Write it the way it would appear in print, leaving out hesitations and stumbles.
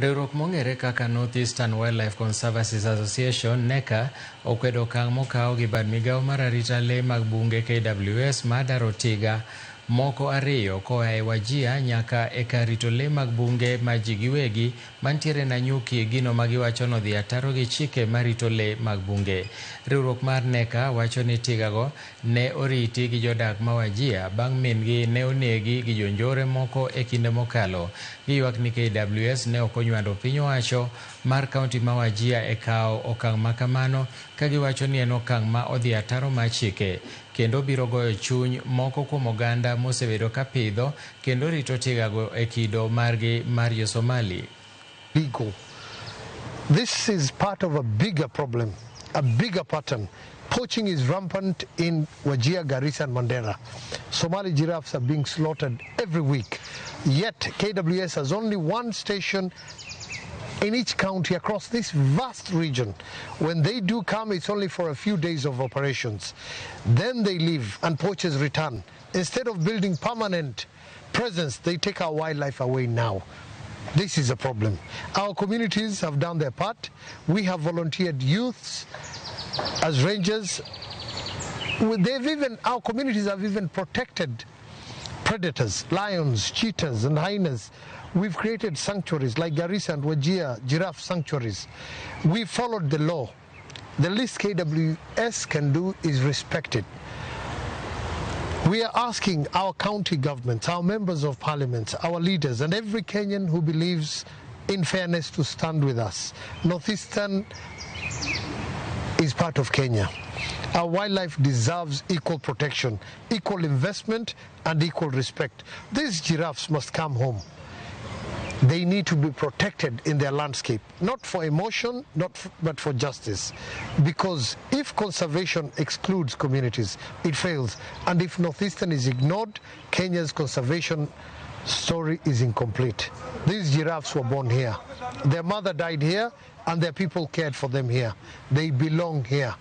Riwruok mong'ere kaka North Eastern Wildlife Conservancy Association NECA okwedo okang' mokaw gi bad migawo mar arita lee mag bunge KWS mar daro tiga moko ariyo koa e Wajir nyaka e kar rito lee mag bunge ma ji giwegi mantiere Nanyuki, gino ma giwacho nodhi ataro gi chike marito lee mag bunge. Riwruok mar NECA wacho ni tigago ne oriti gi jodak ma Wajir bang' min-gi ne onegi gi jonjore moko e kinde mokalo. Giywak ni KWS ne ok onywando piny owacho mar kaunti ma Wajir e kawo okang' ma kamano, ka giwacho ni en okang' ma odhi ataro mar chike kendo biro goyo chuny moko kuom oganda mosebedo ka pidho kendo rito tigago e kido margi mar jo-Somali. Legal. This is part of a bigger problem, a bigger pattern. Poaching is rampant in Wajir, Garissa and Mandera. Somali giraffes are being slaughtered every week. Yet KWS has only one station in each county across this vast region. When they do come, it's only for a few days of operations. Then they leave and poachers return. Instead of building permanent presence, they take our wildlife away now. This is a problem. Our communities have done their part. We have volunteered youths as rangers. Our communities have even protected predators, lions, cheetahs, and hyenas. We've created sanctuaries like Garissa and Wajir giraffe sanctuaries. We followed the law. The least KWS can do is respect it. We are asking our county governments, our members of parliament, our leaders, and every Kenyan who believes in fairness to stand with us. Northeastern is part of Kenya. Our wildlife deserves equal protection, equal investment, and equal respect. These giraffes must come home. They need to be protected in their landscape, not for emotion, but for justice. Because if conservation excludes communities, it fails. And if Northeastern is ignored, Kenya's conservation story is incomplete. These giraffes were born here. Their mother died here, and their people cared for them here. They belong here.